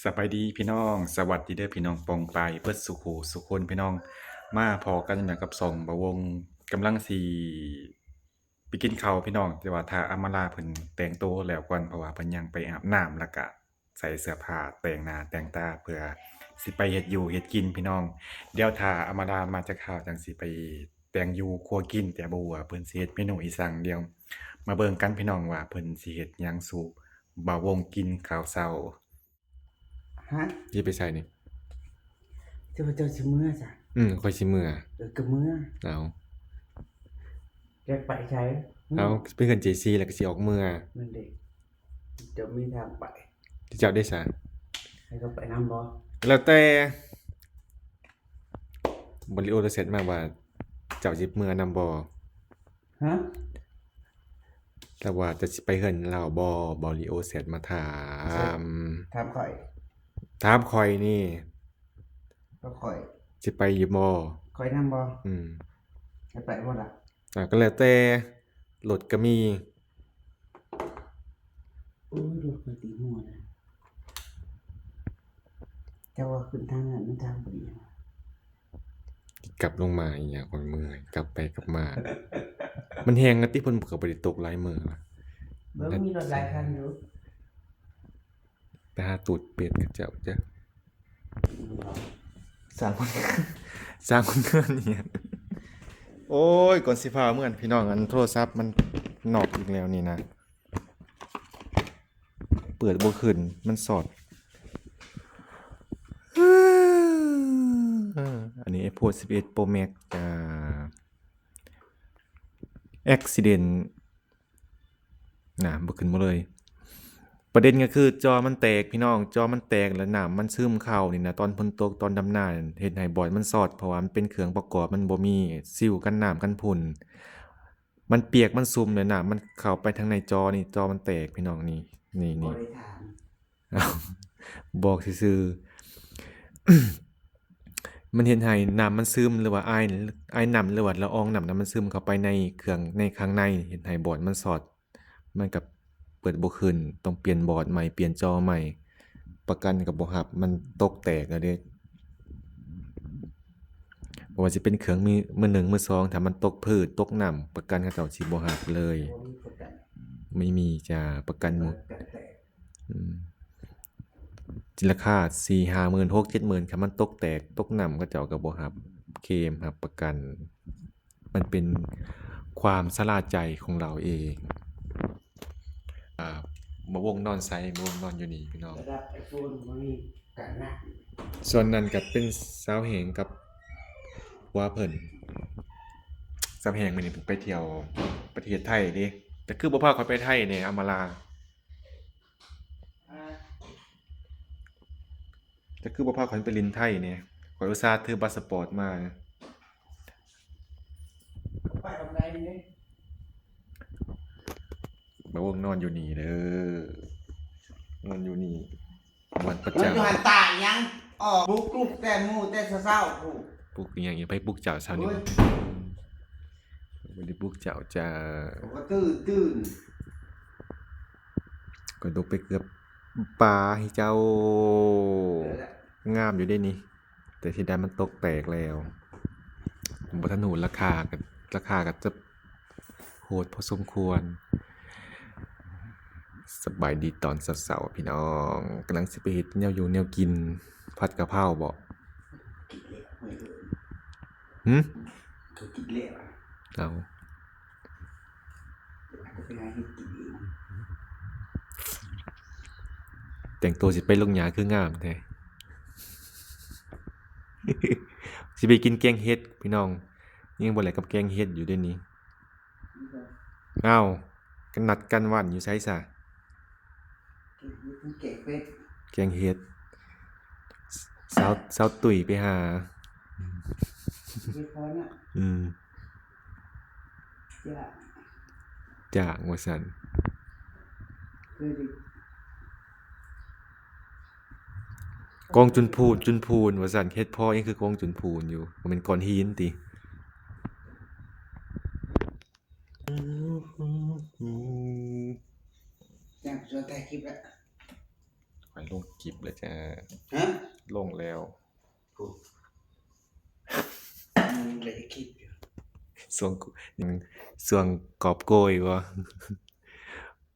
ສະບາຍດີພີ່ນ້ອງ ສະຫວັດດີເດີພີ່ນ້ອງປ້ອງປາຍເບິດສູ່ຜູ້ສູ່ຄົນພີ່ນ້ອງ. ມາພໍ້ກັນອີກແລ້ວກັບຊ່ອງບ່າວວົງ ກຳລັງຊິໄປກິນເຂົ້າພີ່ນ້ອງ ແຕ່ວ່າຖ້າອຳມາລາເພິ່ນແຕ່ງໂຕແລ້ວກ່ອນ ເພາະວ່າເພິ່ນຍັງໄປອາບນ້ຳ ແລ້ວກະໃສ່ເສື້ອຜ້າ ແຕ່ງໜ້າແຕ່ງຕາ ເພື່ອຊິໄປເຮັດຢູ່ເຮັດກິນພີ່ນ້ອງ. ດຽວຖ້າອຳມາລາມາຈັກຄາວ ຈັ່ງຊິໄປແຕ່ງຢູ່ຄົວກິນ ແຕ່ບໍ່ຮູ້ວ່າເພິ່ນຊິເຮັດເມນູອີ່ສັງ. ດຽວມາເບິ່ງກັນພີ່ນ້ອງວ່າເພິ່ນຊິເຮັດຫຍັງສູ່ບ່າວວົງກິນເຂົ້າເຊົ້າ. ຮະ? ຊິໄປໃສນີ້? ເຈົ້າວ່າເຈົ້າຊິເມືອຊະ? ອືມ ຂ້ອຍຊິເມືອ. ເອີ ກໍເມືອ. ເອົາ ແລ້ວໄປໃສ? ເອົາ ໄປເຮືອນເຈຊີ ແລ້ວກໍຊິອອກເມືອ. ນັ້ນເດ້ ເຈົ້າມີທາງໄປ. ເຈົ້າເດ້ຊະ? ໃຫ້ເຂົາໄປນຳບໍ່? ກໍແລ້ວແຕ່. ບໍລິໂອລະແຊັດມາວ່າ ເຈົ້າຊິເມືອນຳບໍ່? ຮະ? ລາວວ່າເຈົ້າຊິໄປເຮືອນລາວບໍ່? ບໍລິໂອແຊັດມາຖາມ. ຖາມຂ້ອຍ? ຖາມຂ້ອຍນີ້. ກໍຂ້ອຍ. ຊິໄປຢູ່ບໍ່? ຂ້ອຍນຳບໍ່? ອືມ. ໃຫ້ໄປບໍ່ລະ? ອ່າ ກໍແລ້ວແຕ່. ລົດກໍມີ. ໂອ້ຍ ລົດຂ້ອຍຕີຫົວນະ. ເຈົ້າວ່າຂຶ້ນທາງນັ້ນມັນທາງບໍ່ດີ. ກັບລົງມາອີຫຍັງ ຂ້ອຍເມື່ອຍ ກັບໄປກັບມາ. ມັນແຮງນະຕິ ຝົນກໍບໍ່ໄດ້ຕົກຫຼາຍມື້ລະ. ເບິ່ງມີລົດຫຼາຍຄັນຢູ່. ໄປຫາຕູດເປັດເຂົາເຈົ້າເດີ້. ສ້າງຄົນ ສ້າງຄົນງານອີ່ຫຍັງ. ໂອ້ຍ ກ່ອນຊິພາເມືອນ ພີ່ນ້ອງ ອັນໂທລະສັບມັນນອກອີກແລ້ວນີ້ນະ. ເປີດບໍ່ຂຶ້ນ ມັນຊອດ. ອັນນີ້ iPhone ສິບເອັດ Pro Max ອ່າ accident ນະ ບໍ່ຂຶ້ນມາເລີຍ. ປະເດັນກໍຄືຈໍມັນແຕກພີ່ນ້ອງ, ຈໍມັນແຕກແລ້ວນ້ຳມັນຊຶມເຂົ້ານີ້ນະ, ຕອນຝົນຕົກ ຕອນດຳນາ ເຮັດໃຫ້ບອດມັນຊອດ ເພາະວ່າມັນເປັນເຄື່ອງປະກອບ ມັນບໍ່ມີຊິວກັນນ້ຳກັນຝຸ່ນ. ມັນປຽກ ມັນຊຸ່ມແລ້ວນ້ຳມັນເຂົ້າໄປທາງໃນຈໍນີ້, ຈໍມັນແຕກພີ່ນ້ອງ. ນີ້ ນີ້ ນີ້ ບໍ່ໄດ້ຖາມ ບອກຊື່ໆ. ມັນເຮັດໃຫ້ນ້ຳມັນຊຶມ ຫຼືວ່າອາຍ ອາຍນ້ຳ ຫຼືວ່າລະອອງນ້ຳນັ້ນ ມັນຊຶມເຂົ້າໄປໃນເຄື່ອງ ໃນຂ້າງໃນ ເຮັດໃຫ້ບອດມັນຊອດ. ມັນກໍເປີດບໍ່ຂຶ້ນ, ຕ້ອງປ່ຽນບອດໃໝ່, ປ່ຽນຈໍໃໝ່. ປະກັນກໍບໍ່ຮັບ, ມັນຕົກແຕກແລ້ວເດ້. ບໍ່ວ່າຊິເປັນເຄື່ອງມື ມືໜຶ່ງ ມືສອງ ຖ້າມັນຕົກພື້ນ ຕົກນ້ຳ ປະກັນເຂົາເຈົ້າຊິບໍ່ຮັບເລີຍ. ບໍ່ມີປະກັນ. ບໍ່ມີຈ້າ ປະກັນໝົດ. ປະກັນແຕກ. ອືມ ລາຄາສີ່ຫ້າໝື່ນ ຫົກເຈັດໝື່ນ ຄັນມັນຕົກແຕກ ຕົກນ້ຳ ເຂົາເຈົ້າກໍບໍ່ຮັບເຄມ ຮັບປະກັນ. ມັນເປັນຄວາມຊະລາໃຈຂອງລາວເອງ. ອ່າ ມາວົງນອນໃສ? ມາວົງນອນຢູ່ນີ້ພີ່ນ້ອງ. ລະດັບໄອໂຟນບໍ່ມີການນະ. ສ່ວນນັ້ນກໍເປັນສາວແຮງກັບຜົວເພິ່ນ. ສາວແຮງມື້ນີ້ເພິ່ນໄປທ່ຽວປະເທດໄທເດ້. ແຕ່ຄືບໍ່ພາຂ້ອຍໄປໄທແດ່ ອຳມາລາ? ແຕ່ຄືບໍ່ພາຂ້ອຍໄປຫຼິ້ນໄທແດ່? ຂ້ອຍອຸດສ່າຖືບາສະປອດມາ. ໄປທາງໃດນີ້? ມາເບິ່ງນອນຢູ່ນີ້ເດີ ນອນຢູ່ນີ້ ວັນປະຈຳ. ຢູ່ຫັ້ນຕາຍຫຍັງ? ອອກບຸກລຸກແຕ່ໝູ່ແຕ່ເຊົ້າໆ ພຸ້ນ. ປຸກອີຫຍັງ? ໄປປຸກເຈົ້າເຊົ້ານີ້. ໂອ້ຍ ບໍ່ໄດ້ປຸກເຈົ້າຈ້າ. ຂ້ອຍກໍຕື່ນ ຕື່ນ. ຂ້ອຍຕົກໄປເກືອບປາໃຫ້ເຈົ້າ. ເອີ ງາມຢູ່ເດ້ນີ້ ແຕ່ເສຍດາຍມັນຕົກແຕກແລ້ວ. ບໍ່ທັນຮູ້ລາຄາ ກໍ ລາຄາກໍຈະໂຫດພໍສົມຄວນ. ສະບາຍດີຕອນເຊົ້າໆ ພີ່ນ້ອງ. ກຳລັງຊິໄປເຮັດແນວຢູ່ແນວກິນ ຜັດກະເພົາບໍ? ຫື? ເຂົາກິນແລ້ວ. ເອົາ ໄປຫາເຮັດກິນເອງ. ແຕ່ງຕົວຊິໄປລົງຫຍ້າຄືງາມແທ້. ຊິໄປກິນແກງເຫັດ ພີ່ນ້ອງ. ຍັງບໍ່ແລກກັບແກງເຫັດຢູ່ເດ້ນີ້. ເອົ້າ ກັນນັດກັນວັນຢູ່ໃສຊະ? ແກງເຫັດ ແກງເຫັດ ສາວ ສາວຕຸ້ຍໄປຫາ. ອືມ ຈ້າງ ຈ້າງວ່າຊັ້ນ. ກອງຈຸນພູນ ຈຸນພູນວ່າຊັ້ນ. ເຫັດເຜາະຍັງຄືກອງຈຸນພູນຢູ່ ບໍ່ແມ່ນກ້ອນຫີນຕິ? ອືມ ອືມ ອືມ ຢາກຊວນຖ່າຍຄລິບລະ. ຂ້ອຍ ລົງກິບແລ້ວຈ້າ. ຮະ? ລົງແລ້ວ. ໂອ້ ຍັງໄດ້ຄິດຢູ່ ຊ່ວງ ຊ່ວງກອບໂກຍບໍ່?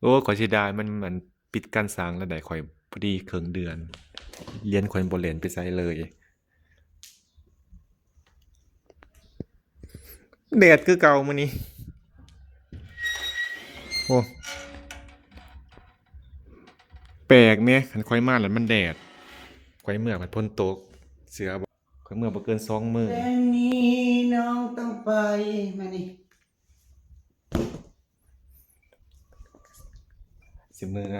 ໂອ້ ຂ້ອຍເສຍດາຍ ມັນ ມັນປິດການສ້າງແລ້ວໃດ໋ ຂ້ອຍພໍດີເຄິ່ງເດືອນ ລຽນຂ້ອຍບໍ່ແລ່ນໄປໃສເລີຍ. ແດດຄືເກົ່າມື້ນີ້. ໂອ້ ແປກແມະ ຄັນຂ້ອຍມາແລ້ວມັນແດດ ຂ້ອຍເມືອພັດຝົນຕົກ ເຊື່ອບໍ່? ຂ້ອຍເມືອບໍ່ເກີນສອງມື້. ແຕ່ງນີ້ນ້ອງຕ້ອງໄປ ມານີ້. ຊິເມືອ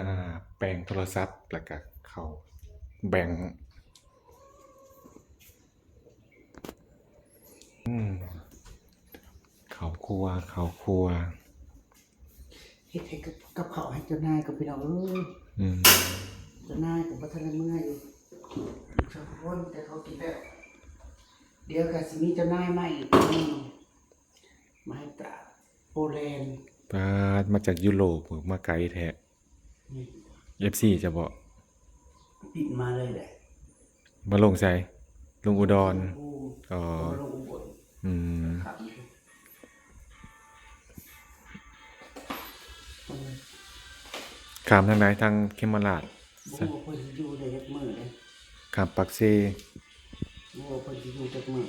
ແປງໂທລະສັບ ແລ້ວກະເຂົ້າແບ່ງ ອືມ ເຂົ້າຄົວ ເຂົ້າຄົວ ເຮັດໃຫ້ກັບ ກັບເຂົ້າໃຫ້ເຈົ້ານາຍກ່ອນ ພີ່ນ້ອງເອີຍ. ອືມ ເຈົ້ານາຍກໍບໍ່ທັນໄດ້ເມືອຢູ່ ສອງຄົນ ແຕ່ເຂົາກິນແລ້ວ ດຽວກໍຊິມີເຈົ້ານາຍມາອີກ ມາໃຫ້ຕາໂປແລນ. ປາດ ມາຈາກຢູໂຣບ ມາໄກແທ້. ອືມ ເອັຟຊີ ເຈົ້າບໍ? ບິນມາເລີຍແຫຼະ. ມາລົງໃສ? ລົງອຸດອນ. ອໍ ມາລົງອຸບົນ. ອືມ ຂ້າມທາງໃດ? ທາງເຂມມະລາດ. ບໍ່ຮູ້ວ່າເພິ່ນຊິຢູ່ໄດ້ຈັກມື້ເດ້. ຂ້າມປາກເຊ. ບໍ່ຮູ້ວ່າເພິ່ນຊິຢູ່ຈັກມື້.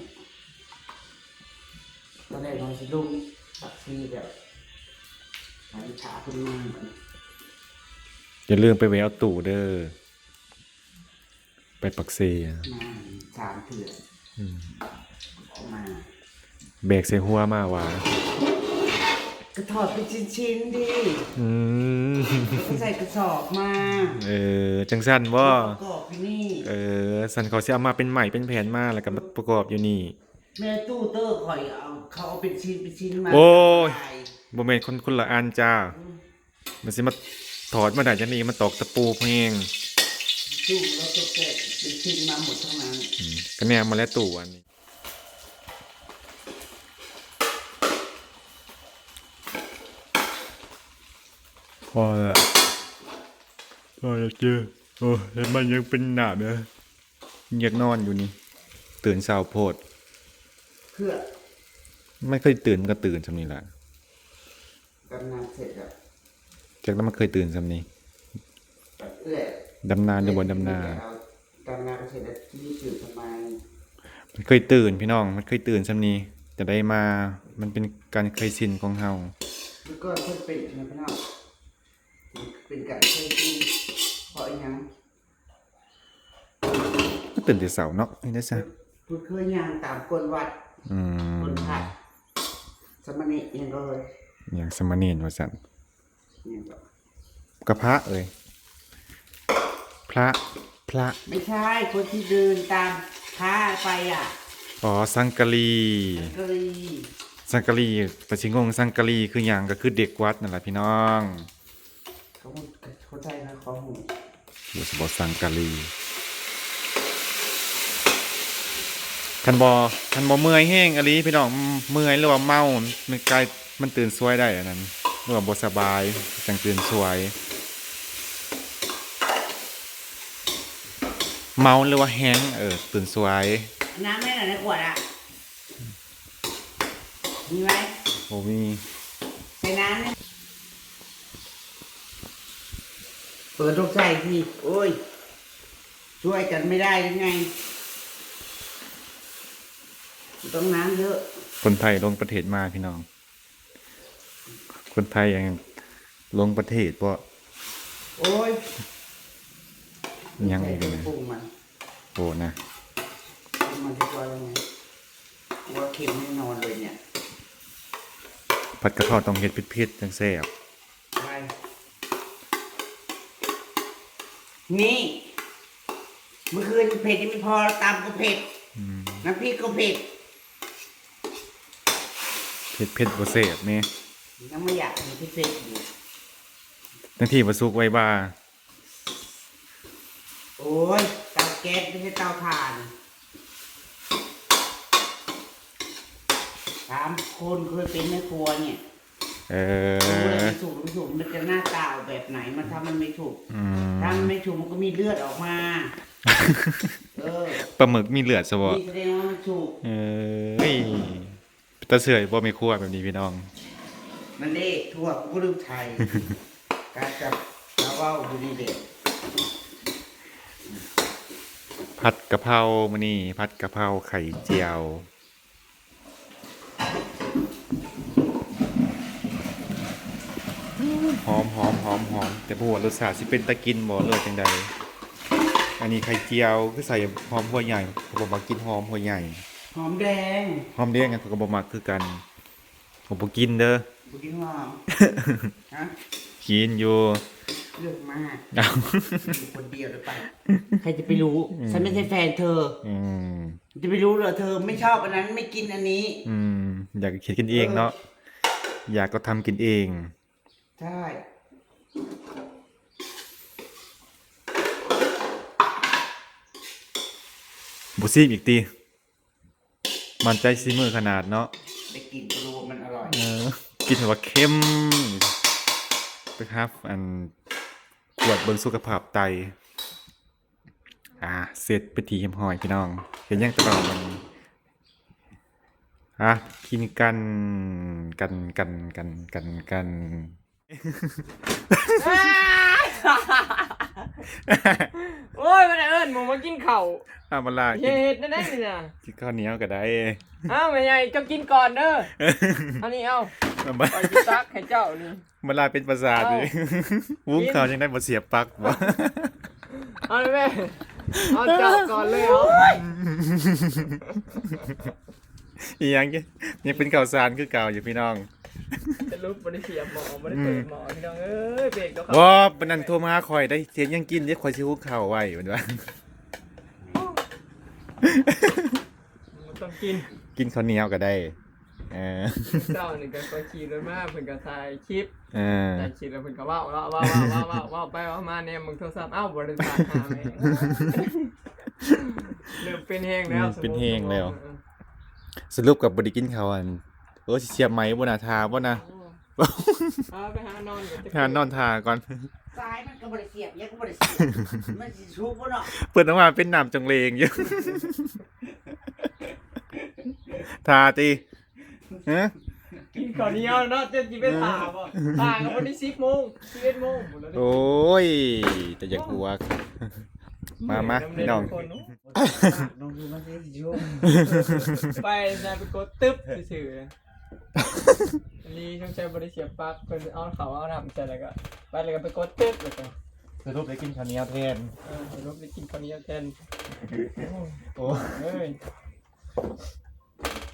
ຕອນແລກວ່າຊິລົງປາກເຊແລ້ວ ອັນນີ້ຖ້າເພິ່ນມາ. ຢ່າລືມໄປແວ່ເອົາຕູ້ເດີ ໄປປາກເຊ. ມາສາມເທື່ອ. ອືມ ອອກມາ ແບກໃສ່ຫົວມາຫວາ? ກະຖອດເປັນຊິ້ນໆ ດີ. ອືມ ໃສ່ກະສອບມາ. ເອີ ຈັ່ງຊັ້ນບໍ? ປະກອບຢູ່ນີ້. ເອີ ຊັ້ນເຂົາຊິເອົາມາເປັນໄມ້ເປັນແຜ່ນມາ ແລ້ວກະມາປະກອບຢູ່ນີ້. ແມ່ຕູ້ເຕີຂ້ອຍເອົາ ເຂົາເອົາເປັນຊິ້ນເປັນຊິ້ນມາ. ໂອ້ຍ ບໍ່ແມ່ນ ຄົນ ຄົນລະອັນຈ້າ. ອືມ ມັນຊິມາຖອດມາໄດ້ຈັ່ງນີ້ ມາຕອກຕະປູແພງ. ຕູ້ລາວຕົກແຕກເປັນຊິ້ນມາໝົດທັງນັ້ນ. ອືມ ກະແນມມາແລ້ວຕູ້ອັນນີ້. ພໍແລ້ວ ພໍແລ້ວເຈີ. ໂອ້ ແຕ່ມັນຍັງເປັນໜ້າເດີ. ຢາກນອນຢູ່ນີ້ ຕື່ນເຊົ້າໂພດ. ເພື່ອ ມັນເຄີຍຕື່ນ ມັນກະຕື່ນຊ່ຳນີ້ລະ. ດຳນາເສັດແລ້ວ ຈັກນະ ມັນເຄີຍຕື່ນຊ່ຳນີ້. ແຫຼະ ດຳນາຢູ່ບໍ່ ດຳນາ. ດຳນາກໍເສັດແລ້ວ ຕື່ນສະບາຍ. ມັນເຄີຍຕື່ນພີ່ນ້ອງ ມັນເຄີຍຕື່ນຊ່ຳນີ້. ຈະໄດ້ມາ ມັນເປັນການເຄີຍຊິນຂອງເຮົາ. ເມື່ອກ່ອນເພິ່ນເປັນນະພີ່ນ້ອງ ເປັນການເຄີຍຊິນ. ເພາະອີຫຍັງ? ກໍຕື່ນແຕ່ເຊົ້າເນາະ ເຮັດໄດ້ຊະ. ເພິ່ນເຄີຍຍ່າງຕາມກົ້ນວັດ. ອືມ ກົ້ນພະ ສາມະເນນຫຍັງກໍເລີຍ ຫຍັງສາມະເນນວ່າຊັ້ນ. ຫຍັງກໍ ກະພະເອີຍ ພະ ພະ ໄມ່ໃຊ່ ຄົນທີ່ເດີນຕາມພະໄປອະ. ອໍ ສັງກະລີ ສັງກະລີ ສັງກະລີ ປະຊິງົງ ສັງກະລີຄືຫຍັງ? ກໍຄືເດັກວັດນັ້ນລະພີ່ນ້ອງ. ເຂົາ ເຂົາໃຈນະ ເຂົາຮູ້. ບໍ່ ບໍ່ສັງກະລີ. ຄັນບໍ່ ຄັນບໍ່ເມື່ອຍແຮງອີ່ຫຼີພີ່ນ້ອງ ເມື່ອຍ ຫຼືວ່າເມົາ ມັນກາຍ ມັນຕື່ນສວຍໄດ້ອັນນັ້ນ ຫຼືວ່າບໍ່ສະບາຍ ຈັ່ງຕື່ນສວຍ. ເມົາ ຫຼືວ່າແຮງ ເອີ ຕື່ນສວຍ. ນ້ຳແມ່ນໃນຂວດອະ. ມີໄວ້ ບໍ່ມີ ໃສ່ນ້ຳ ເປີດລົງໃສ່ທີ່ ໂອ້ຍ ຊ່ວຍກັນໄມ່ໄດ້ຫຼືໄງ? ຕ້ອງນ້ຳເຍອະ. ຄົນໄທລົງປະເທດມາພີ່ນ້ອງ ຄົນໄທຍັງ ລົງປະເທດເພາະ ໂອ້ຍ ຍັງອີກນະ ປຸງມັນ ໂອ້ນະ ປຸງມັນຮຽບຮ້ອຍແລ້ວໄງ ວ່າເຄັມແນ່ນອນເລີຍເນຍ ຜັດກະເພາະຕ້ອງເຮັດເຜັດໆ ຈັ່ງແຊບ ນີ້ ມື້ຄືນເຜັດຍັງບໍ່ພໍ ຕຳກໍເຜັດ ອືມ ນ້ຳພລິກກໍເຜັດ. ເຜັດໆ ບໍ່ແຊບແນ່ ຍັງບໍ່ຢາກກິນເຜັດໆ ຢູ່ ທັງທີ່ວ່າສຸກໄວວ່າ ໂອ້ຍ ເຕົາແກັສ ບໍ່ໃຊ່ເຕົາຖ່ານ ສາມຄົນເຄີຍເປັນແມ່ຄົວນີ້ ເອີ ເອີ ມັນບໍ່ໄດ້ສຸກ ມັນສຸກ ມັນຈະໜ້າຕາອອກແບບໄຫນ ມັນ ຖ້າມັນໄມ່ສຸກ ອືມ ຖ້າມັນໄມ່ສຸກ ມັນກໍມີເລືອດອອກມາ ເອີ ປາໝຶກມີເລືອດຊະບໍ? ນີ້ສະແດງວ່າມັນສຸກ ເອີຍ ເປັນຕາເຊື່ອຢູ່ບໍ່ແມ່ຄົວແບບນີ້ພີ່ນ້ອງ? ນັ້ນເດ້ ທົ່ວ ກູກໍລືມໄຖ ກະຈະມາເວົ້າຢູ່ນີ້ເດ້. ຜັດກະເພົາ ມື້ນີ້ຜັດກະເພົາໄຂ່ຈຽວ ຫອມໆໆໆ ແຕ່ບໍ່ຮູ້ວ່າລົດຊາດຊິເປັນຕາກິນບໍ່ ຫຼືວ່າຈັ່ງໃດ. ອັນນີ້ໄຂ່ຈຽວຄືໃສ່ຫອມຫົວໃຫຍ່ ຂ້ອຍບໍ່ມັກກິນຫອມຫົວໃຫຍ່ ຫອມແດງ ຫອມແດງ ຂ້ອຍກໍບໍ່ມັກຄືກັນ ຂ້ອຍບໍ່ກິນເດີ. ບໍ່ກິນຫອມ? ຮະ? ກິນຢູ່. ເລື່ອງມາກ ເອົ້າ ຢູ່ຄົນດຽວໄດ້ປະ? ໃຄຈະໄປຮູ້? ອືມ ສັນບໍ່ໃຊ່ແຟນເທີ. ອືມ ຈະໄປຮູ້ເຫຼືອ ເທີໄມ່ຊອບອັນນັ້ນ ໄມ່ກິນອັນນີ້. ອືມ ຢາກເຮັດກິນເອງເນາະ ເອີ ຢາກກໍທຳກິນເອງ. ໃຊ່ ບໍ່ຊີມອີກຕິ? ໝັ້ນໃຈສີມືຂະໜາດເນາະ ໄດ້ກິນກໍຮູ້ວ່າມັນອະລ່ອຍ. ເອີ ກິນແບບວ່າເຄັມ ໄປຫາ ອັນ ກວດເບິ່ງສຸຂະພາບໄຕ. ອ່າ ເສັດເປັນທີ່ຮຽບຮ້ອຍພີ່ນ້ອງ ເຮັດຫຍັງຕະຫຼອດບັດນີ້. ອ່າ ກິນກັນ ກັນ ກັນ ກັນ ກັນ ກັນ. ໂອ້ຍ ບໍ່ໄດ້ເອີ້ນໝູ່ມາກິນເຂົ້າ. ທຳມະດາ ເຮັດແນວໃດນີ້ນະ? ກິນເຂົ້າໜຽວກໍໄດ້. ອ້າວ ແມ່ໃຫຍ່ ເຈົ້າກິນກ່ອນເດີ. ເອົານີ້ ເອົາ ຂ້ອຍຊິຕັກໃຫ້ເຈົ້ານີ້. ມາລາເປັນປະສາດເລີຍ. ເອົ້າ ຫຸງເຂົ້າຈັ່ງໃດບໍ່ສຽບປັກບໍ່? ເອົາແມ່ ເອົາເຈົ້າກ່ອນເລີຍເອົາ. ອີຫຍັງ ຍັງເປັນເຂົ້າສານຄືເກົ່າຢູ່ພີ່ນ້ອງ. ສະຫຼຸບບໍ່ໄດ້ສຽບໝໍ້ ບໍ່ໄດ້ເປີດໝໍ້ ອືມ ພີ່ນ້ອງເອີຍ. ເບກ ບໍ່ ປານນັ້ນໂທມາຫາຂ້ອຍໄດ້ ເຮັດຫຍັງກິນເດ້ ຂ້ອຍຊິຫຸງເຂົ້າໄວ້ ເພິ່ນວ່າ. ບໍ່ຕ້ອງກິນ ກິນເຂົ້າໜຽວກໍໄດ້. ເອີ ເຊົ້ານີ້ກໍຂ້ອຍຂີ່ລົດມາ ເພິ່ນກໍຖ່າຍຄລິບ ເອີ ຖ່າຍຄລິບແລ້ວເພິ່ນກໍເວົ້າ ເວົ້າ ເວົ້າໄປເວົ້າມາ ແນມເບິ່ງໂທລະສັບ ອ້າວ ບໍ່ໄດ້ຖ່າຍຫາແມ່ ເລີ່ມເປັນແຮງແລ້ວ ເລີ່ມເປັນແຮງແລ້ວ. ເອີ ສະຫຼຸບກໍບໍ່ໄດ້ກິນເຂົ້າ ອັນ ໂອ້ ຊິສຽບໃໝ່ບໍ່ນະ ຖ້າບໍ່ນະ? ເອີ ເອົາໄປຫານອນກ່ອນ ໄປຫານອນຖ້າກ່ອນ. ສາຍມັນກໍບໍ່ໄດ້ສຽບ ຫຍັງກໍບໍ່ໄດ້ສຽບ ມັນຊິສຸກບໍ່ເນາະ? ເພິ່ນອອກມາເປັນນ້ຳຈອງເລງຢູ່. ຖ້າຕິ ຮະ? ກິນເຂົ້າໜຽວເນາະ ເຈົ້າຊິໄປຖ້າບໍ່? ຖ້າກໍບໍ່ໄດ້ສິບໂມງ ສິບເອັດໂມງພຸ້ນແລ້ວ. ໂອ້ຍ ແຕ່ຢາກຫົວ. ມາ ມາ ພີ່ນ້ອງ ໄປນະ ໄປກົດຕຶບຊື່ໆ. ອັນນີ້ສົງໄສບໍ່ໄດ້ສຽບປັກ ເພິ່ນເອົາເຂົ້າເອົານ້ຳໃສ່ ແລ້ວກໍໄປ ແລ້ວກໍໄປກົດຕຶບ ແລ້ວກໍສະຫຼຸບໄດ້ກິນເຂົ້າໜຽວແທນ. ເອີ ສະຫຼຸບໄດ້ກິນເຂົ້າໜຽວແທນ. ໂອ້ຍ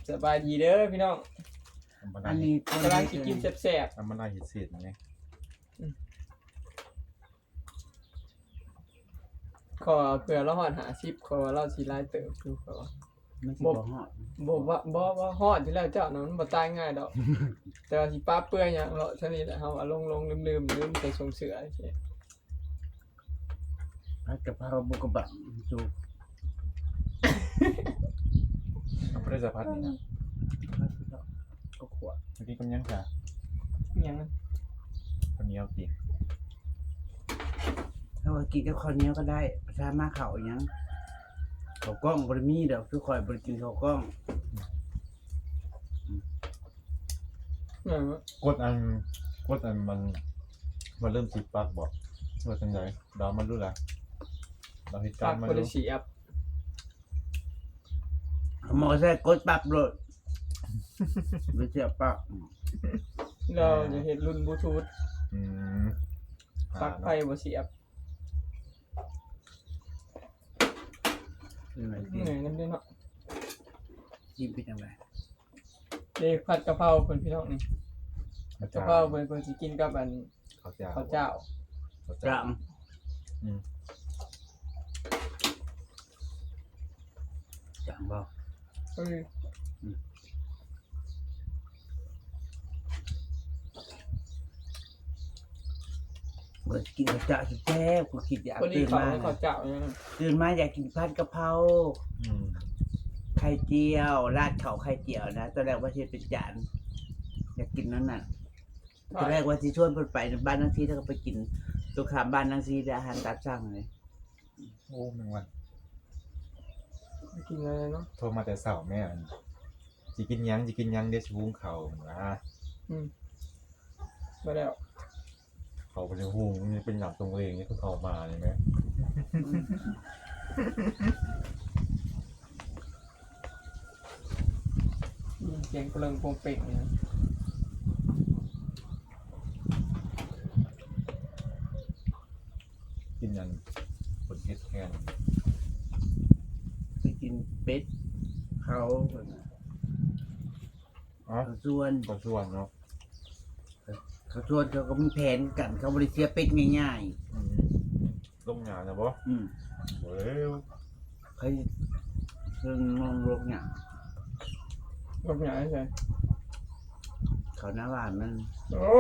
ສະບາຍດີເດີພີ່ນ້ອງ. ອັນນີ້ກຳລັງຊິກິນແຊບໆ ທຳມະດາເຮັດເສດນີ້. ຂໍເພື່ອລາວຮອດຫ້າສິບ ຂໍວ່າລາວຊິຫຼາຍເຕີບຢູ່ ຂໍວ່າ ມັນຊິບໍ່ຮອດ ບໍ່ ບໍ່ ບໍ່ ບໍ່ຮອດຢູ່ແລ້ວ ເຈົ້ານະ ມັນບໍ່ຕາຍງ່າຍດອກ. ແຕ່ວ່າຊິປະເປືອຍຫຍັງເນາະ ຊັ້ນນີ້ແຫຼະ ເຮົາວ່າຫຼົງໆລືມໆ ລືມໃສ່ຖົງເສື້ອຈັ່ງຊີ້. ຜັດກະເພົາບຸກກະບັງສຸກ. ເອົາບໍ່ໄດ້ສະພັດນີ້ນະ ເອົາຂົ້ວ. ມາກິນກັບຫຍັງຊະ? ຫຍັງ? ເຂົ້າໜຽວຕິ? ເຮົາວ່າກິນກັບເຂົ້າໜຽວກໍໄດ້ ພາສາມາເຂົ້າອີຫຍັງ? ເຂົ້າກ້ອງບໍ່ໄດ້ມີດອກ ຄືຂ້ອຍບໍ່ໄດ້ກິນເຂົ້າກ້ອງ. ອືມ ກົດອັນ ກົດອັນມັນ ມັນເລີ່ມສິບປັກບໍ່ ວ່າຈັ່ງໃດ? ລາວມາດູລະ ລາວເຮັດການມາດູ. ໝໍໃສ່ກົດປັບໂລດ ບໍ່ເສຍບປັກ. ລາວຈະເຮັດລຸ້ນບລູທູດ. ອືມ ປັກໄຟບໍ່ສຽບ. ເມື່ອຍນຳເດ້ເນາະ. ກິນເປັນຈັ່ງໃດ? ເດ້ ຜັດກະເພົາເພິ່ນພີ່ນ້ອງນີ້ ຜັດກະເພົາເພິ່ນ ເພິ່ນຊິກິນກັບອັນ ເຂົ້າຈ້າວ ເຂົ້າຈ້າວ ເຂົ້າຈ້າວ. ອືມ ຈ້າງບໍ່? ເອີ ອືມ. ເບິ່ງກິນເຂົ້າເຈົ້າແຊບໆ ກູຄິດຢາກ ຕື່ນມາ ເຂົ້າເຈົ້າ ຕື່ນມາຢາກກິນຜັດກະເພົາ ອືມ ໄຂ່ຈຽວ ລາດເຂົ້າໄຂ່ຈຽວນະ. ຕອນແລກວ່າຊິເຮັດເປັນຈານ ຢາກກິນນັ້ນນະ. ຕອນແລກວ່າຊິຊວນເພິ່ນໄປບ້ານນາງຊີ ແລ້ວກໍໄປກິນຕົງຂ້າມບ້ານນາງຊີ ແຕ່ອາຫານຕາມສັ່ງເລີຍ. ໂອ້ ແມງວັນ ໄປກິນຫຍັງເນາະ? ໂທມາແຕ່ເຊົ້າແມ່ ຊິກິນຫຍັງ ຊິກິນຫຍັງ ດຽວຊິຫຸງເຂົ້າ ເພິ່ນວ່າ. ອືມ ບໍ່ແລ້ວ ເຂົາບໍ່ໄດ້ຫຸງ ຍັງເປັນນ້ຳຕົງເອງ ຍັງເຂົ້າມານີ້ແມ່. ອືມ ສຽງກະເລິງໂປ່ງເປ່ງເລີຍ. ກິນອັນເພິ່ນເຮັດແທນ ໄປກິນເປັດເຂົາ ເພິ່ນວ່າ. ເຂົາຊວນ ເຂົາຊວນເນາະ ເຂົາຊວນ ເຂົາກໍມີແຜນກັນ ເຂົາບໍ່ໄດ້ເສຍເປັດງ່າຍໆ. ອືມ ລົກຫຍ້ານະບໍ່? ອືມ ບໍ່ແລ້ວ ໃຜເຊິ່ງມອງລົກຫຍ້າ ລົກຫຍ້າໃສ? ເຂົາໜ້າບ້ານມັນ. ໂອ້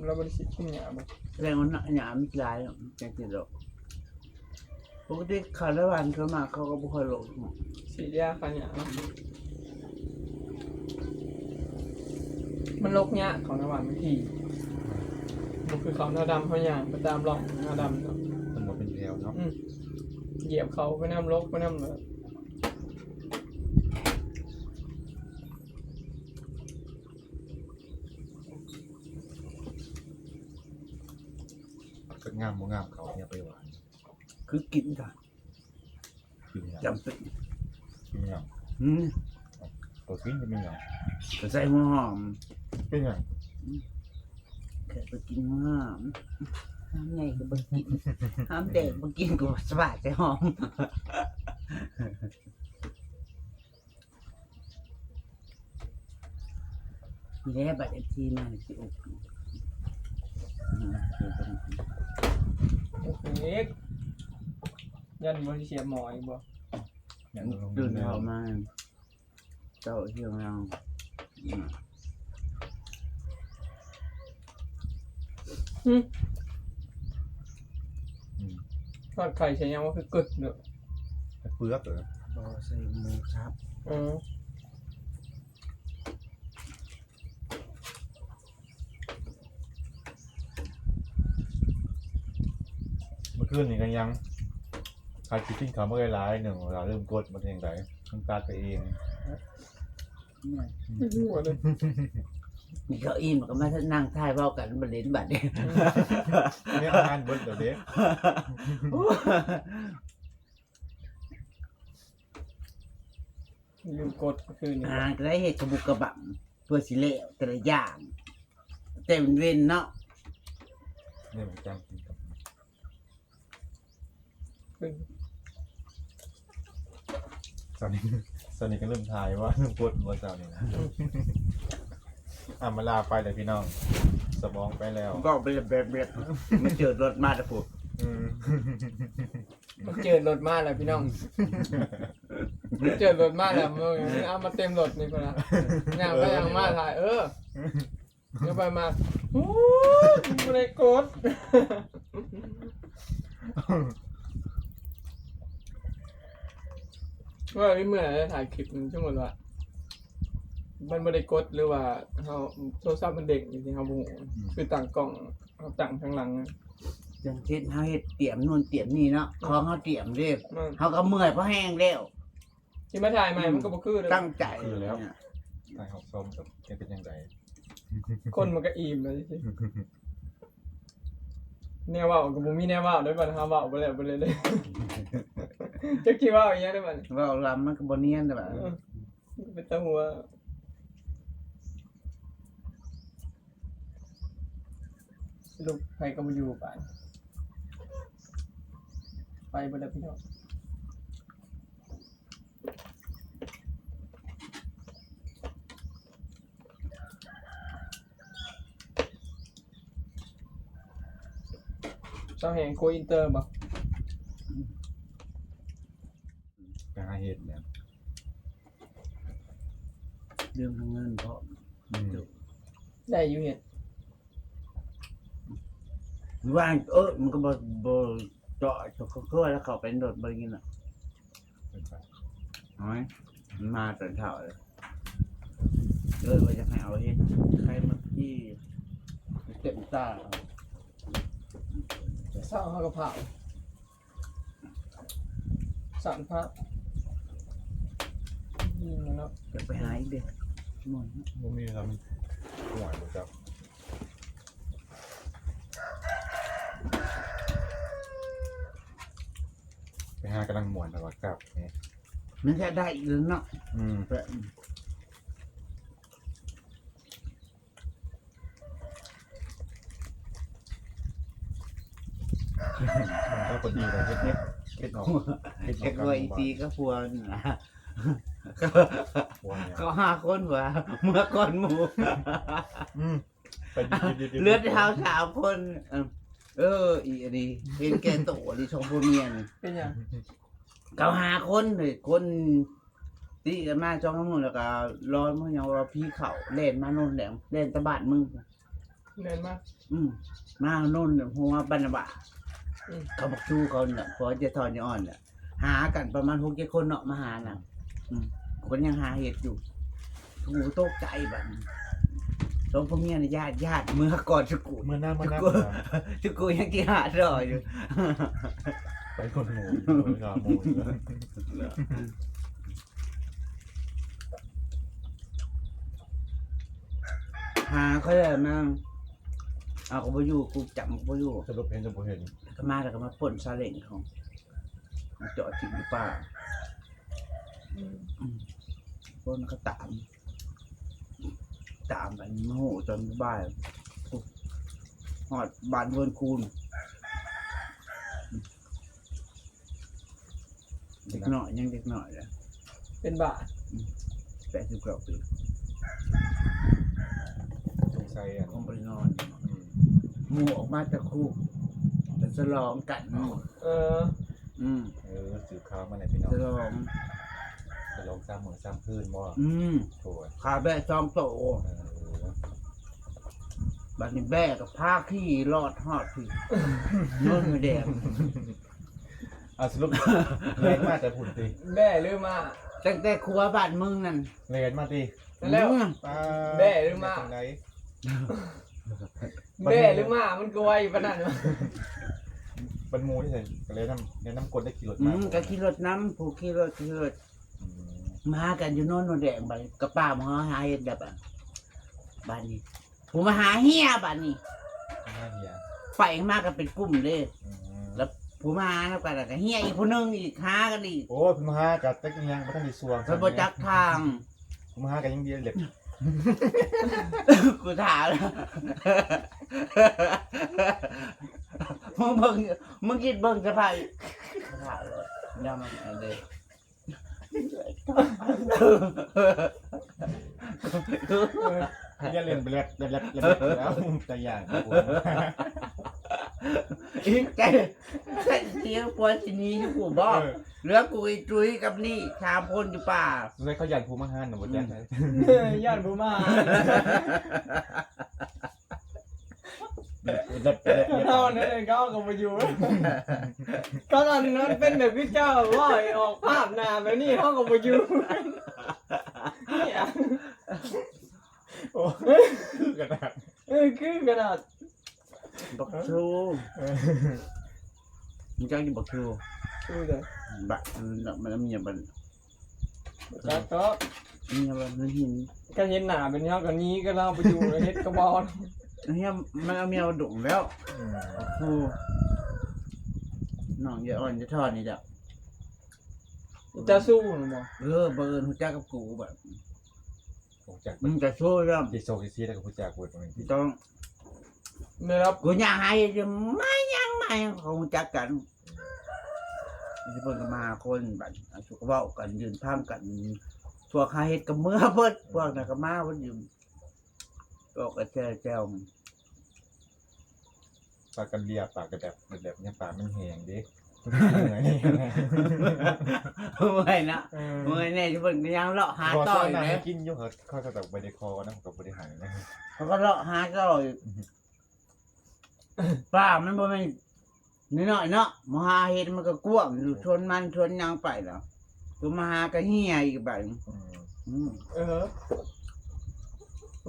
ລາວບໍ່ໄດ້ສີດຫຍ້າບໍ່? ແສດງວ່າຫຍ້າມັນຫຼາຍ ຈັ່ງຊີ້ດອກ. ປົກກະຕິເຂົາລະຫວ່ານເຂົາມາ ເຂົາກໍບໍ່ຄ່ອຍລົກ ສີດຢາຂ້າຫຍ້າເນາະ. ມັນລົກຍາກ ເຂົານະຫວ່ານມັນຖີ່ ບໍ່ຄືເຂົານາດຳ ເຮົາຍ່າງໄປຕາມຮ່ອງນາດຳເນາະ ມັນບໍ່ເປັນແຖວເນາະ. ອືມ ຢຽບເຂົາໄປນຳ ລົກໄປນຳເລີຍ. ຈັກງາມບໍ່ງາມ ເຂົາເອົາໄປຫວ່ານ ຄືກິນຊະ ກິນຫຍັງ? ຈຳເປັນ ກິນຫຍັງ? ຫືມ ກໍກິນ ເປັນຫຍັງ? ກໍໃສ່ຫົວຫອມ ເປັນຫຍັງ? ແຄ່ໄປກິນຫົວຫອມ ຫອມໃຫຍ່ກໍບໍ່ກິນ ຫອມແດງບໍ່ກິນ ກໍສະບາຍໃສ່ຫອມ. ນີ້ແຫຼະ ບັດເອັຟຊີມາຊິອົບ ໂອເຄ ຢ້ານບໍ່ໄດ້ສຽບໝໍ້ອີກບໍ່? ຢ້ານບໍ່ລົງ ຕື່ນເຊົ້າມາ ເຈົ້າເຮັດຫຍັງ? ຫຶ ອືມ ທອດໄຂ່ໃສ່ຫຍັງວ່າຄືກຶດເດີ? ໃສ່ເປືອກເດີ ບໍ່ ໃສ່ໝູສັບ. ເອີ ມື້ຄືນນີ້ກໍຍັງ ໃຜຊິກິນເຂົ້າມື້ຫຼາຍໆ ໜຶ່ງ ລາວລືມກົດ ມັນເຮັດຈັ່ງໃດ? ມັນຕັດໄປເອງ. ອືມ ບໍ່ຮູ້ເລີຍ ນີ້ເຂົາອີ່ມກໍມານັ່ງຖ່າຍເວົ້າກັນ ມາຫຼິ້ນບັດນີ້ ອືມ ນີ້ອາຫານເບິດແລ້ວເດ້. ລືມກົດຄືນນີ້ ອ່າ ກໍໄດ້ເຮັດຂະບຸກຂະບັງ ເພື່ອຊິແລ້ວແຕ່ລະຢ່າງ ແຕ່ເວັນໆເນາະ. ນີ້ມັນຈັ່ງກິນກັບ ເຊົ້ານີ້ ເຊົ້ານີ້ກໍລືມຖ່າຍວ່າ ລືມກົດບໍ່ເຈົ້ານີ້ນະ. ອຳມາລາໄປແລ້ວພີ່ນ້ອງ ສະບອງໄປແລ້ວ ເວົ້າໄປແບບໆ ມັນເຈີລົດມາແຕ່ພຸ້ນ. ອືມ ມັນເຈີລົດມາແລ້ວພີ່ນ້ອງ ມັນເຈີລົດມາແລ້ວ ເອົາມາເຕັມລົດນີ້ພຸ້ນນະ ຍ່າງໄປຍ່າງມາຖ່າຍ ເອີ ເອົາໄປມາ ໂອ້ຍ ບໍ່ໄດ້ກົດ ວ່າມີມື້ໃດໄດ້ຖ່າຍຄລິບ ສົມມຸດວ່າ ມັນບໍ່ໄດ້ກົດ ຫຼືວ່າເຮົາ ໂທລະສັບມັນເດ້ງ ທີ່ເຮົາບໍ່ຮູ້ ອືມ ຄືຕັ້ງກ້ອງ ເຮົາຕັ້ງທາງຫຼັງ ຢ່າງເຊັ່ນເຮົາເຮັດຕຽມໂນ່ນຕຽມນີ້ເນາະ ອືມ ຂອງເຮົາຕຽມເດ້ ແມ່ນ ເຮົາກໍເມື່ອຍພໍແຮງແລ້ວ ຊິມາຖ່າຍໃໝ່ ອືມ ມັນກໍບໍ່ຄືເດີ ຕັ້ງໃຈ ຄືແລ້ວ ຖ່າຍຮອບສອງກໍເປັນຈັ່ງໃດ ຄົນມັນກໍອີ່ມແລ້ວ ແນວເວົ້າກໍບໍ່ມີແນວເວົ້າເດ້ ບັດເຮົາເວົ້າໄປແລ້ວໄປເລີຍເດ້ ຈັກຊິເວົ້າອີ່ຫຍັງເດ້ບັດນີ້ ເວົ້າລຳມັນກໍບໍ່ນຽນເດ້ບັດ ເອີ ເປັນຕາຫົວ. ສະຫຼຸບໃຜກໍບໍ່ຢູ່ບາດ ໄປເບິດແລ້ວພີ່ນ້ອງ. ເຈົ້າແຮງໂກອິນເຕີບໍ່? ໄປຫາເຮັດແລ້ວ ເລື່ອງທາງເງິນພ້ອມ ອືມ ໄດ້ຢູ່ເຮັດ ວ່າ ເອີ ມັນກໍບໍ່ ບໍ່ເຈາະ ເຂົາ ເຂົາ ເຂົາວ່າແລ້ວເຂົ້າໄປໂດດບໍ່ໄດ້ຍິນນະ ເປັນໄປ ໂອ້ຍ ມັນມາຕອນເຊົ້າເລີຍ ເລີຍວ່າຢາກໃຫ້ເອົາເຫັດໄຂ່ມາຈີ່ເຕັມຕາ. ເຊົ້າເຮົາກໍເຜົາ ສາມພະ ນີ້ເນາະ. ຢາກໄປຫາອີກເດ້ ໝ່ອຍເນາະ. ບໍ່ມີລຳ ຫວານບໍ່ຈັກ ໄປຫາກຳລັງມ່ວນ ແຕ່ວ່າກັບນີ້ ມັນຈະໄດ້ອີກເນາະ. ອືມ ແບບ ມັນກໍພໍດີແລ້ວ ເຮັດ ເຮັດ ເຮັດອອກ ເຮັດອອກ ຈັກໜ່ອຍ ກັບໝູ່ບ້ານ ອີ່ຕີກັບຜົວນີ້ນະ ຜົວນີ້ ເຂົາຫ້າຄົນວ່າ ເມືອກ່ອນໝູ່. ອືມ ໄປ ເຫຼືອແຕ່ເຮົາສາມຄົນ. ເອີ ເອີ ອີອັນນີ້ເຫັນແກ່ໂຕອີ່ສອງຜົວເມຍນີ້. ເປັນຫຍັງ? ເຂົາຫ້າຄົນເລີຍ ຄົນຕິກັນມາສອງສາມມື້ ແລ້ວກໍລອນມາຫຍັງວ່າຜີເຂົ້າ ແລ່ນມາໂນນແດງ ແລ່ນແຕ່ບ້ານມຶງ ແລ່ນມາ ອືມ ມາໂນນຫົວບັນນາບາ ອືມ ເຂົາບັກຊູເຂົານີ້ແຫຼະ ເພາະວ່າຈະຖອນຍາອ່ອນແຫຼະ ຫາກັນປະມານຫົກເຈັດຄົນເນາະ ມາຫານະ. ອືມ ກໍຍັງຫາເຫັດຢູ່ ກູຕົກໃຈບັດນີ້ ສອງຜົວເມຍນີ້ ຍາດ ຍາດ ເມືອກ່ອນຊຸກູ ເມືອນຳ ເມືອນຳ ຊຸກູຍັງກິນຫາດລໍຢູ່ ໄປຄົນໂຫດຢູ່ ໄປຫາໂຫດຢູ່. ຫາເຂົາແລ້ວນາງ ເອົາກໍບໍ່ຢູ່ ກູຈຳກໍບໍ່ຢູ່ ສະຫຼຸບເຫັນກໍບໍ່ເຫັນ ກໍມາແລ້ວກໍມາປົນຊາເລັງເຂົາ ມາຈອດຖິ້ມຢູ່ປ່າ. ອືມ ອືມ ຄົນກໍຕາມ ຕາມໄປ ມາຮູ້ຕອນບ່າຍ ຮອດບ້ານເຮືອນຄູນ. ເດັກນ້ອຍ ຍັງເດັກນ້ອຍເດ້ ເປັນບ້າ ອືມ ແປດສິບເກົ້າປີ ສົງໄສອັນ ຄົງບໍ່ໄດ້ນອນ. ອືມ ໝູ່ອອກມາແຕ່ຄຸກ ໄປສະຫຼອງກັນ. ເອີ ອືມ ເອີ ສືບຂ່າວມາແລ້ວພີ່ນ້ອງ ສະຫຼອງ ສະຫຼອງສາມມື້ສາມຄືນບໍ? ອືມ ໂອ້ຍ ຂ້າແບ້ສອງໂຕ ເອີ ບັດນີ້ແບ້ກໍພາຂີ່ລອດຮອດພີ້ ໂນນໝູ່ແດງ. ອ່າ ສະຫຼຸບແລ່ນມາແຕ່ພຸ້ນຕິ? ແບ້ຫຼືມ້າ? ຕັ້ງແຕ່ຂົວບ້ານມຶງນັ້ນ ແລ່ນມາຕິ? ນັ້ນແຫຼະ ອືມ ປ້າ ແບ້ຫຼືມ້າ? ຈັ່ງໃດ? ແບ້ຫຼືມ້າ ມັນກໍໄວປານນັ້ນວະ? ບັດໝູ່ທີ່ໃສ ກໍແລ່ນນຳ ແລ່ນນຳກົ້ນໄດ້ຂີ່ລົດ ອື ມາ ກໍຂີ່ລົດນຳ ຜູ້ຂີ່ລົດ ຂີ່ລົດ ອືມ ມາກັນຢູ່ໂນນໜູແດງ ບາດນີ້ກໍປ່າໝໍຫາເຫັດແບບ ບາດນີ້ ຜູ້ມາຫາເຮຍບາດນີ້ ມາຫາເຮຍ ໄປມາກັນເປັນກຸ່ມເດ້ ອືມ ແລ້ວຜູ້ມາຫານຳກັນ ແລ້ວກໍເຮຍອີກຜູ້ໜຶ່ງອີກ ຫາກັນອີກ. ໂອ້ຍ ຜູ້ມາຫາກໍຈັກອີ່ຫຍັງ ບໍ່ທັນໄດ້ຊ່ວງ ເພິ່ນບໍ່ຈັກທາງ ຜູ້ມາຫາກໍຍັງເບຍເລັບ ກູຖາມແລ້ວ ມຶງເບິ່ງ ມຶງຄິດເບິ່ງສະພາບ ຖາມໂລດ ຍາມມັນອັນເດ ຢ່າຫຼິ້ນແບບ ແບບ ແບບ ແບບ ແລ້ວ ຕາຢ້ານ ອີກແຕ່ ແຕ່ຊິເອົາຜົວຊິໜີຢູ່ພຸ້ນບໍ? ເອີ ເຫຼືອກູອີກຕຸ້ຍກັບນີ້ ສາມຄົນຢູ່ປ່າ ສົງໄສເຂົາຢ້ານຜູ້ມາຫານະ ບໍ່ຈັກ ອືມ ເອີ ຢ້ານຜູ້ມາຫານ. ເຮົານັ້ນເຂົາກໍບໍ່ຢູ່ ຕອນນັ້ນມັນເປັນແບບຄືເຈົ້າເວົ້າໃຫ້ອອກພາບໜ້າແບບນີ້ ເຮົາກໍບໍ່ຢູ່ ນີ້ອະ ໂອ້ ຄືຂະໜາດ ເອີ ຄືຂະໜາດ ບັກຊູ ເອີ ຮູ້ຈັກຢູ່ບັກຊູ? ຮູ້ເດ້ ບັກ ມັນ ມັນເມຍມັນ ຈັກດອກ ເມຍມັນເຫັນ ຄັນເຫັນໜ້າແບບນີ້ເຮົາກໍໜີ ຄັນເຮົາໄປຢູ່ເຮັດກໍບໍ່ ເມຍ ມັນເອົາເມຍມາດົງແລ້ວ ອືມ ໂອ້ ນ້ອງຢາອ່ອນຢາຖອນນີ້ແຫຼະ ເຈົ້າຊູ້ນະບໍ່? ເອີ ບັງເອີນຮູ້ຈັກກັບກູບັດ ຮູ້ຈັກ ອືມ ເຈົ້າຊູ້ນະ ທີ່ໂຊກທີ່ຊີແລ້ວກໍຮູ້ຈັກເບິດ ຕ້ອງ ແມ່ນ ກູຢາກໃຫ້ມາຫຍັງມາຫຍັງ ເຂົາຮູ້ຈັກກັນ ເພິ່ນກໍມາຄົນ ບາດເຮົາກໍເວົ້າກັນ ຢືນຟັງກັນ ພວກຫາເຫັດກໍເມືອເບິດ ພວກນັ້ນກໍມາເບິດ ຢູ່ ເວົ້າກັນແຊວໆ ປາກັນເລຍ ປາກະແດັບ ແດັບ ຍັງປາກມັນແຫ້ງເດ້ ເມື່ອຍເນາະ ເອີ ເມື່ອຍແດ່ ເພິ່ນກໍຍັງເລາະຫາຕໍ່ຢູ່ເດ້ ກິນຢູ່ ເຂົາ ເຂົາກໍບໍ່ໄດ້ຂໍນຳ ເຂົາກໍບໍ່ໄດ້ໃຫ້ນຳ ເຂົາກໍເລາະຫາຕໍ່ຢູ່ ປ່າມັນບໍ່ແມ່ນນ້ອຍໆເນາະ ມາຫາເຫັດມັນກໍກວ້າງຢູ່ ສວນມັນສວນຫຍັງໄປແລ້ວ ຕົວມາຫາກໍເຮຍອີກບາດນີ້ ອືມ ອືມ ເອີ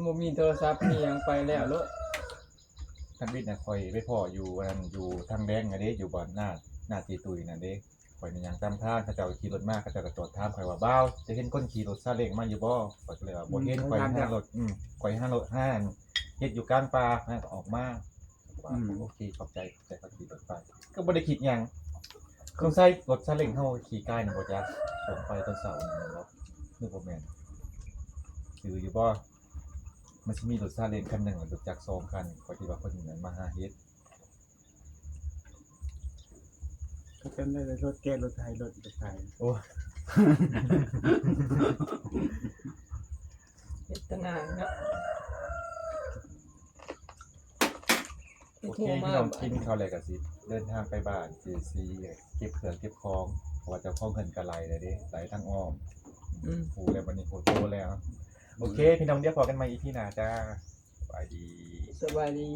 ບໍ່ມີໂທລະສັບ ມີຫຍັງໄປແລ້ວໂລດ. ທຳອິດນະ ຂ້ອຍໄປພໍ້ຢູ່ອັນນັ້ນ ຢູ່ທາງແດງຫັ້ນເດ້ ຢູ່ບ່ອນໜ້າ ໜ້າເຈຕຸຍນັ້ນເດ້. ຂ້ອຍນີ້ຍ່າງຕາມທາງ ເຂົາເຈົ້າຂີ່ລົດມາ ເຂົາເຈົ້າກໍຈອດຖາມຂ້ອຍວ່າ ບ່າວ ຈະເຫັນຄົນຂີ່ລົດຊາເລັງມາຢູ່ບໍ່? ຂ້ອຍກໍເລີຍວ່າ ອືມ ບໍ່ເຫັນ. ຂ້ອຍຫາລົດ ອືມ ຂ້ອຍຫາລົດ ຫາເຮັດຢູ່ກາງປ່າ ແລ້ວກໍອອກມາ. ວ່າ ອືມ ໂອເຄ ຂອບໃຈ ຂອບໃຈ. ຂ້ອຍຂີ່ລົດໄປ ກໍບໍ່ໄດ້ຄິດຫຍັງ. ສົງໄສລົດຊາເລັງເຮົາຂີ່ກາຍນຳບໍ່ຈັກ ຊ່ວງໄປຕອນເຊົ້ານັ້ນແມ່ນບໍ່ ຫຼືບໍ່ແມ່ນ? ຈື່ຢູ່ບໍ່? ມັນຊິມີລົດຊາເລັງຄັນໜຶ່ງ ລົດຈັກສອງຄັນ ຂ້ອຍຄິດວ່າເພິ່ນນັ້ນມາຫາເຫັດ. ກໍຈຳໄດ້ແຕ່ລົດແກ່ ລົດໄຖ ລົດໄຖ. ໂອ້ ເຮັດຕະໜ່າງເນາະ. ໂອເຄ ພີ່ນ້ອງ ກິນເຂົ້າແລ້ວກໍຊິເດີນທາງໄປບ້ານເຈຊີ ເກັບເຄື່ອງເກັບຂອງ ເພາະວ່າເຈົ້າຂອງເຮືອນກໍໄລ່ແລ້ວເດ້ ໄລ່ທາງອ້ອມ. ອືມ ຮູ້ແລ້ວ ບັດນີ້ຮູ້ໂຕແລ້ວ. ໂອເຄ ອືມ ພີ່ນ້ອງ ດຽວພໍ້ກັນໃໝ່ອີພີໜ້າຈ້າ. ສະບາຍດີ ສະບາຍດີ.